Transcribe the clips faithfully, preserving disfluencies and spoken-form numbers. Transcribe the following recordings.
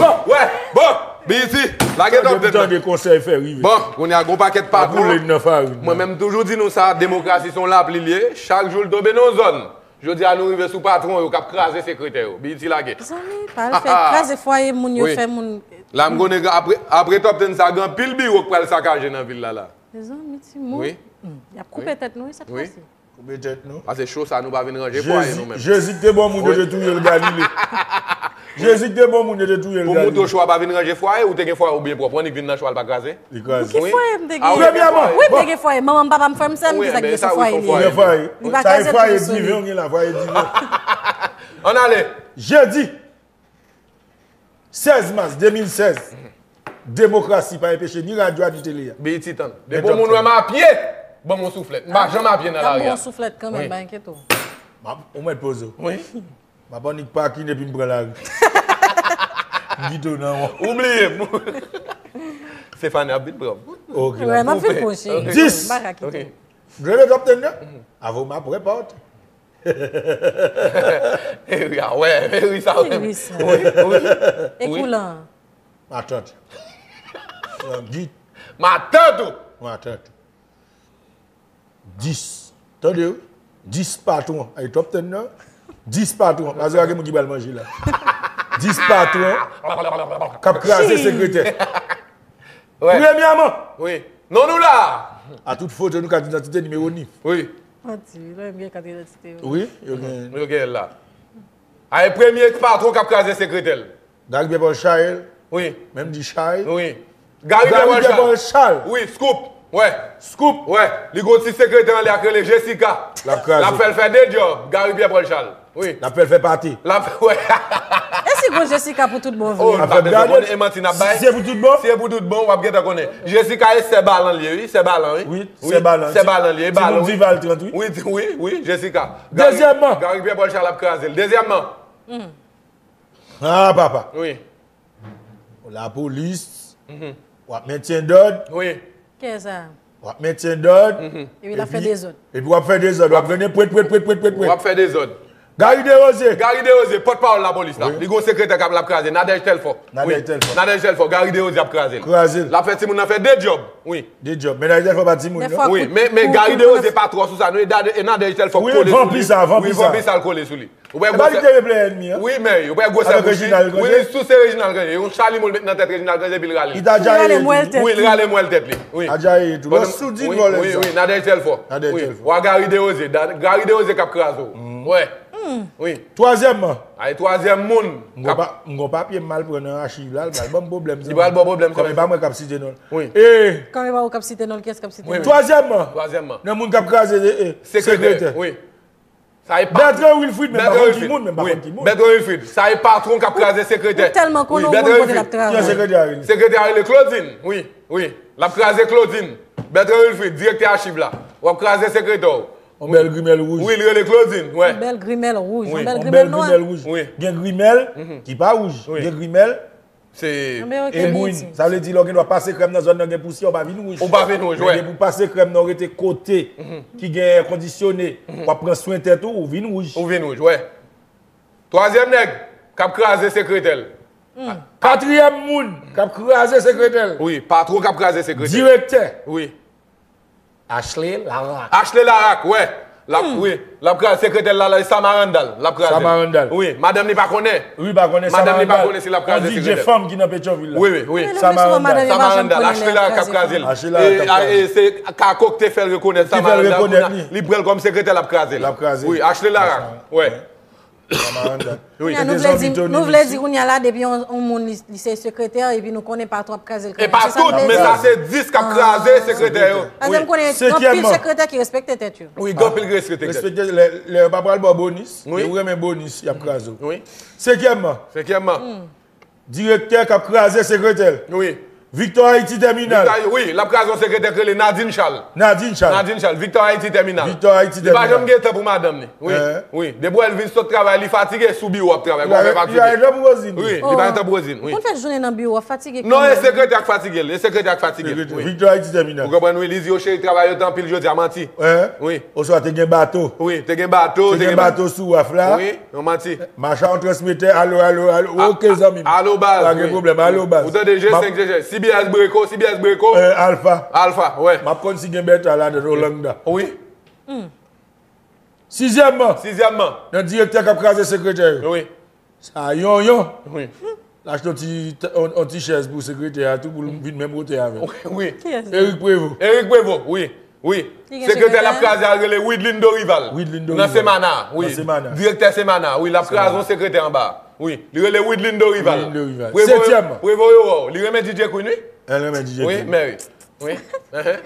Bon, wè, bon, B E T, lage top ten nan. Tande konsèy fè rive. Bon, kounye a gon pakèt patwon. Boule nan farin. Mwen menm toujou di nou sa, demokrasi se yon lapli li ye, chak jou l tonbe nan yon zòn. Jodi a nou rive sou patwon yo k ap kraze sekretè yo. B E T lage. Zanmi, pa al fè kraze fwaye moun yo fè moun. La m konnen apre, apre top ten sa, gen anpil biwo k pral sakaje nan vil la la. Mezanmi, timoun. Wi. Hmm, y ap koupe tèt nou, wi, sèt fwa si. Koupe tèt nou. Pase cho sa, nou pa vin ranje fwaye nou menm. Jezi ki te bon moun, yo te touye l Galile. Jezi ki te bon moun, yo te touye l Galile. Pou mouton cho a pa vin ranje fwaye, ou te gen fwaye ou byen pwòp, ou annik vin nan cho a l pa kraze? Li kraze. Ki fwaye m te gen? Premyèman, wi, m te gen fwaye. Manman m, papa m, frè m, sè m, ki sa ki gen se fwaye li ye. Li gen fwaye. Li pa kraze tout sou li. Sa e fwaye diven, w gen la fwaye diven. Ann ale. Jedi sèz mas de mil sèz, demokrasi pa enpeche ni radyo a ni tele a. Beyiti tann. Depi yon moun wè m a pye, ban m yon souflèt. M pa janm a pye nan lari a. Ban m yon souflèt kanmenm, pa enkyete w. M ap, ou mèt poze w. Wi. M ap annik pakin epi m pran lari. M kite w nan won. Ou bliye m. Stefani ap vin pran m. Ok, la. M ap vin pwoche. Dis. M pa ka kite w. Rele top ten nan. Avè w m ap wè pa w. Meri a, wè, meri sa menm. Meri sa. Wi, wi. E koulan? Matant. Frangit. Matant ou? Matant. Dis. Tande, wi. Dis patwon. Ay, top ten nan. Dis patwon. Paske gen moun ki pral manje la. Dis patwon k ap kraze sekretè. Premyèman. Wi. Non nou la. A tout foto nou, kat idantite, nimewo ni. Wi. Manti, wi, lè m gen kat idantite yo. Wi, yo gen. Yo gen la. Ay, premye patwon k ap kraze sekretè l. Gary Pierre Paul Charles. Wi. Menm di Charles. Wi. Gary Pierre Paul Charles. Wi, Scoop. Wè. Scoop. Wè. Li gon ti sekretè anlè a k rele Jessica. L ap kraze. L ap fè l fè de djòb. Gary Pierre Paul Charles. Wi. L ap fè l fè pate. L ap, wè. E si gon Jessica pou tout bon vre? Oh, nou pa bezwen konnen, e manti n ap bay. Si se pou tout bon? Si se pou tout bon, w ap gentan konnen. Jessica e sè Balan li ye, wi. Sè Balan, wi. Wi, sè Balan. Sè Balan li ye, Balan, wi. Timoun Dival trant, wi. Wi, wi, Jessica. Dezyèmman. Gary Pierre Paul Charles ap kraze l. Dezyèmman. Ah, papa. Wi. Lapolis, w ap mentyen dòd. Wi. Kiyès sa? W ap mentyen dòd. Epi l ap fè dezòd. Epi w ap fè dezòd. W ap mennen pwet, pwet, pwet, pwet, pwet, pwet. W ap fè dezòd. Gary Derosier. Gary Derosier, pòtpawòl lapolis la. Wi. Li gon sekretè k ap, l ap kraze. Nadège Telfò. Nadège Telfò. Nadège Telfò. Gary Derosier ap kraze l. Kraze l. L ap fè timoun nan fè de djòb. Wi. De djòb. Men Nadège Telfò pa timoun, non? Wi, men, men Gary Derosier pa twò sou sa, non? E Dade-, e Nadège Telfò k kole sou li. Wi, vanpi sa, vanpi sa. Wi, vanpi sa l kole sou li. Ou pa gwo sè. Wi, men, ou pa gwo sè bouch li. Wi, li sou se Reginald Granger. Yon chalimò l met nan tèt Reginald Granger, epi l rale. Li ta djaye tou. Wi, li rale mwèl tèt li. Wi. Ta djaye tou. Lòs soudin vòlè sa. Wi, wi, Nadège Telfò. Nadège Telfò. Wa Gary Derosier. Da-, Gary Derosier k ap kraze w. Wè. Wi. Twazyèmman. Ay, twazyèm moun. M gon pa-, m gon papye m al pran nan achiv la, l pral ban m pwoblèm. Li pral ban w pwoblèm. Kòm e pa mwen k ap site non l. Wi. E. Kòm e pa ou k ap site non l, kiyès k ap site non l? Twazyèmman. Twazyèmman. Nan moun k ap kraze, e, e, sekretè. Wi. Sa e pa. Bertrand Wilfrid, men pa konn ki moun, men pa konn ki moun. Bertrand Wilfrid, sa e patwon k ap kraze sekretè. Ou tèlman konnen w konn kote l ap travay. Kiyès sekretè a rele? Sekretè a rele Claudine, wi, wi. L ap kraze Claudine. Bertrand Wilfrid, direktè achiv la. W ap kraze sekretè w. On bèl grimèl wouj. Wi, li rele Claudine, wè. On bèl grimèl wouj, on bèl grimèl nwa. Wi. Gen grimèl ki pa wouj. Wi. Gen grimèl Se ebwin. Sa vle di, lè w gen dwa pase krèm nan zòn nan, gen pousyè, ou pa vin wouj. Ou pa vin wouj, wè. Men depi w pase krèm nan, ou rete kote ki gen èkondisyone, w ap pran swen tèt ou, ou vin wouj. Ou vin wouj, wè. Twazyèm nèg k ap kraze sekretè l. Katriyèm moun k ap kraze sekretè l. Wi, patwon k ap kraze sekretè l. Direktè. Wi. Ashley Laraque. Ashley Laraque, wè. L ap, wi. L ap kraze sekretè l la, la, Samarandal. L ap kraze. Samarandal. Wi, madanm li pa konnen. Wi, pa konnen. Madanm li pa konnen si l ap kraze sekretè l. Yon D J fanm ki nan Petyonvil la. Wi, wi, wi. Samarandal. Samarandal. Ashley Laraque k ap kraze l. Ashley Laraque k ap kraze l. E, e, se Kako k te fè l rekonèt Samarandal. Ki fè l rekonèt li. Li pran l kòm sekretè, l ap kraze l. L ap kraze l. Wi, Ashley Laraque, wè. Wi. Kounye a, nou vle di, nou vle di kounye a la, depi yon, yon moun li, li se sekretè, epi nou konnen patwon ap kraze l kanmenm. E pa tout, men sa se dis k ap kraze sekretè yo. Paske m konnen anpil sekretè ki respekte tèt yo. Wi, gen anpil ki respekte tèt. Respekte, lè, lè yo pa pral ba w bonis, men ou renmen bonis, y ap kraze w. Wi. Senkyèmman. Senkyèmman. Direktè k ap kraze sekretè l. Wi. Victor Haiti Terminal. Victor Haiti, wi, l ap kraze yon sekretè k rele Nadine Charles. Nadine Charles. Nadine Charles, Victor Haiti Terminal. Victor Haiti Terminal. Li pa janm gen tan pou madanm li. Wi. Wi. Depi w wè l vin sot travay, li fatige, sou biwo ap travay. Li pa gen tan pou Rosine. Wi, li pa gen tan pou Rosine. Wi. Ou konn fè jounen nan biwo, w ap fatige kanmenm. Non, e sekretè a k fatige l. E sekretè a k fatige l. Wi. Victor Haiti Terminal. Ou konprann, wi, li di yo cheri travay yo te anpil jodi a, manti. Wi. Oswa te gen bato. Wi, te gen bato, te gen bato sou waf la. Wi, yon manti. Machan transmetè, alo, alo, alo. Ok, zanmi m. Alobaz. Pa gen pwoblèm, alobaz. Ou tande G senk, G senk. C B S Breko, C B S Breko. Alpha. Alpha, wè. M ap konn si gen bèta ladan, Hollanda. Wi. Sizyèmman. Sizyèmman. Nan direktè k ap kraze sekretè yo. Wi. Sa yonyon. Wi. L achte yon ti, yon, yon ti chèz pou sekretè a tou, pou l vin menm wotè avè l. Wi. Eric Prévost. Eric Prévost, wi. Wi. Sekretè l ap kraze a rele Widlin Dorival. Widlin Dorival. Nan Semana, wi. Nan Semana. Direktè Semana, wi. L ap kraze yon sekretè anba. Wi. Li rele Widlin Dorival. Widlin Dorival. Setyèm. Prevo yo, li renmen D J Queen, wi. L renmen D J Queen. Wi, men wi. Wi.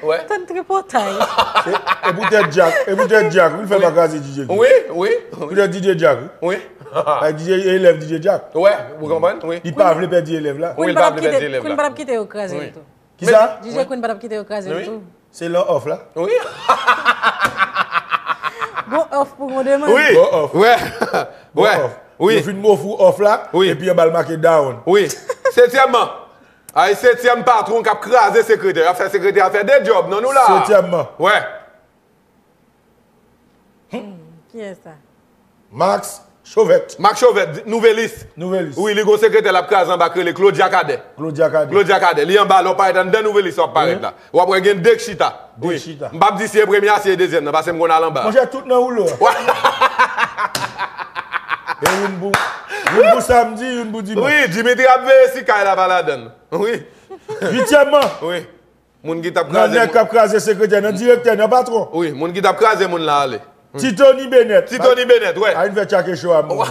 Wè. Tann tripotay. E, e poutèt Jack, e poutèt Jack, wi, l fè pa kraze D J Queen. Wi, wi. Poutèt D J Jack, wi. Wi. Ay, D J, elèv D J Jack. Wè, ou konprann? Wi. Li pa vle pèdi elèv la. Wi, li pa vle pèdi elèv la. Queen pa t ap kite yo kraze l tou. Kisa? D J Queen pa t ap kite yo kraze l tou. Se lan off la. Wi. Bon off pou gwo demann. Wi. Bon off. Wè. Wè. Bon off. Wi. Yo fin mofou off la, epi anba l make down. Wi. Setyèmman. Ay, setyèm patwon k ap kraze sekretè. Y ap fè sekretè a fè de djòb nan nou la. Setyèmman. Wè. Kiyès sa? Max Chauvet. Max Chauvet, Nouvelis. Nouvelis. Wi, li gon sekretè l ap kraze anba k rele Claudia Cadet. Claudia Cadet. Claudia Cadet. Li anba, lè w parèt anndan Nouvelis w ap parèt la. W ap wè gen de k chita. De k chita. M p ap di si e premye a, si e dezyèm nan, paske m konn al anba. Monchè, tout nan woulo a. E youn pou, youn pou samdi, youn pou dimanch. Wi, Dimitri ap veye si kay la pa ladann. Wi. Uityèmman. Wi. Moun ki t ap kraze moun. Nan nèg k ap kraze sekretè, nan direktè, nan patwon. Wi, moun ki t ap kraze moun la ale. Titony Bennett. Titony Bennett, wè. A, vin fè tchake cho a, moun.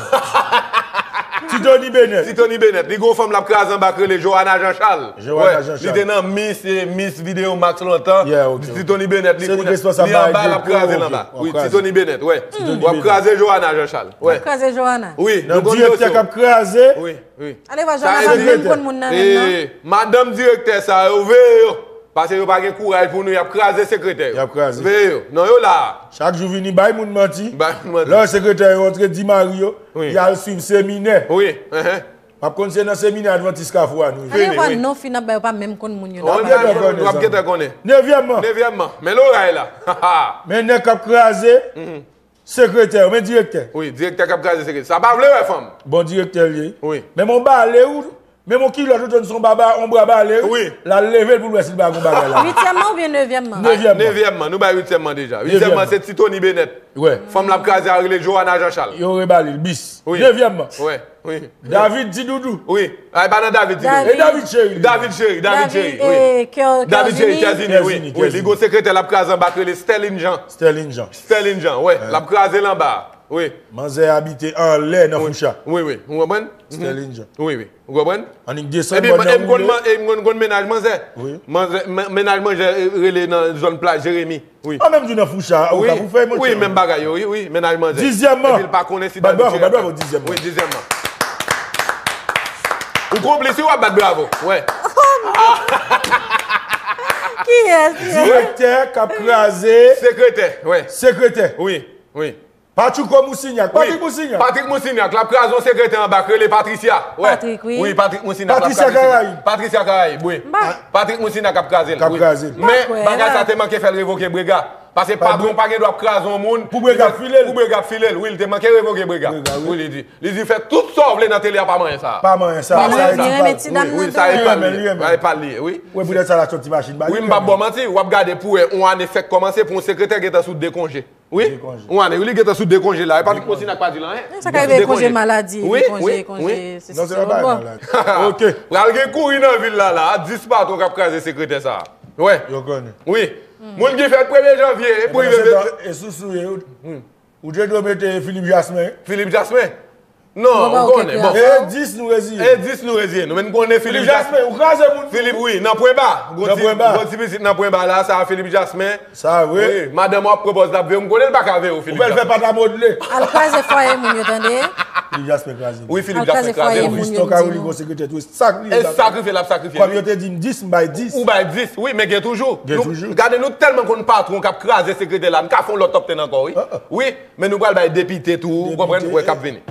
Titony Bennett. Titony Bennett. Li gon fanm l ap kraze anba k rele Johanna Jean Charles. Johanna Jean Charles. Li te nan Miss, eh, Miss Video Max lontan. Yeah, ok, ok. Titony Bennett, li konnen. Li anba, l ap kraze l anba. Wi, Titony Bennett, wè. W ap kraze Johanna Jean Charles. Wè. W ap kraze Johanna. Wi, nou konn dosye w. Nan direktè k ap kraze. Wi. Wi. Ale wè, Johanna pa menm konn moun nan menm non. Madanm direktè sa yo, veye yo. Paske yo pa gen kouraj pou nou, y ap kraze sekretè yo. Y ap kraze. Veye yo. Non, yo la. Chak jou vini bay moun manti. Bay moun manti. Lè sekretè yo antre di mari yo, y al swiv seminè. Wi. M ap konn se nan seminè Advantis Kafou a nou ye. Ale wè non fi n ap bay yo pa menm konn moun yo. W ap gentan konnen. Nevyèmman. Nevyèmman. Men loray la. Men nèg k ap kraze. Sekretè, men direktè. Wi, direktè k ap kraze sekretè. Sa pa vle wè fanm. Bon direktè l ye. Wi. Men m on bale ou, men m on kilòt ou tande se on baba, on bra bale. Wi. L al leve l pou l wè si l pa gon bagay la. Uityèmman oubyen nevyèmman? Nevyèmman. Nevyèmman, nou bay uityèmman deja. Uityèmman se Titony Bennett. Wè. Fanm l ap kraze a rele Johanna Jean Charles. Yo rebale l, bis. Wi. Nevyèmman. Wè. Wi. David Ti Doudou. Wi. A, e pa nan David Ti Doudou. E David Cheri. David Cheri, David Cheri, wi. David Cheri, Kèzini, wi. Wi, li gon sekretè l ap kraze anba k rele Sterline Jean. Sterline Jean. Sterline Jean, wè. L ap kraze l anba. Wi. Manzè abite anlè nan Foucha. Wi, wi. Ou konprann? Sterline Jean. Wi, wi. Ou konprann? Annik desann bò nan woule. E m konn, e m konn, konn mennaj manzè. Wi. Manzè, men-, mennaj manzè, eh, rele nan zòn Plas Jeremi. Wi. An menm jou nan Foucha, ou ka pou fè, monchè. Wi, menm bagay yo, wi, wi, mennaj manzè. Dizyèmman. Epi l pa konnen si David Cheri. Bat bravo, bat bravo, dizyèmman. Ou konplis, wi, w ap bat bravo. Wè. Kiyès, kiyès? Direktè k ap kraze. Sekretè, wè. Sekretè. Wi, wi. Patchouko Moussignac. Wi. Patrick Moussignac. Patrick Moussignac, l ap kraze yon sekretè anba k rele Patricia. Wè. Patrick, wi. Wi, Patrick Moussignac l ap kraze. Patricia Caraïbe. Patricia Caraïbe, wi. Patrick Moussignac k ap kraze l, wi. Men bagay sa te manke fè l revoke brega. Paske patwon pa gen dwa ap kraze yon moun pou brega ap file l. Pou brega ap file l, wi, li te manke revoke brega. Brega, wi. Wi, li di. Li di fè tout sa w vle nan tele a, pa manyen sa. Pa manyen sa, sa e ti pa l. Wi, wi, sa e pa l li ye. Sa e pa l li ye, wi. Wi, poutèt sa l achte yon ti machin ba li. Wi, m p ap ba w manti, w ap gade pou wè yon ane fèk kòmanse pou yon sekretè gentan sou de konje. Wi. Yon ane, wi, li gentan sou de konje la. E Patrick Moussignac pa di l anyen. Sa ka rive konje maladi, konje, konje, sesi, sela. Non, se pa maladi. Ok. Pral gen kouri nan vil la, la. Dis patwon k ap kraze sekretè sa. Wè. Yo konnen. Wi. Moun ki fèt premye janvye, e pou rive. E sousou ye, ou te dwe mete Philippe Jasmin. Philippe Jasmin. Non, ou konnen. Bon. E dis nou reziye. E dis nou reziye. Nou menm konnen Philippe Jasmin. Ou kraze moun. Philippe, wi, nan pwen ba. Gwo ti pitit nan pwen ba la, sa Philippe Jasmin. Sa, wi. Madanm w ap pran pòz l ap veye w, m konnen l pa ka veye w, Philippe Jasmin. Ou fè l fè patamodle. Al kraze fwaye moun yo, tande. Philippe Jasmin kraze. Wi, Philippe Jasmin kraze. Fiston Caroli gon sekretè tou. Sa k li. E sakrifye l ap sakrifye. Kòm yo te di m dis, m bay dis. Ou bay dis, wi, men gen toujou. Gen toujou. Gade nou tèlman konn patwon k ap kraze sekretè la, n ka fè yon lòt top ten ankò, wi. Wi, men nou pral bay depite tou, ou konprann, wè k ap vini.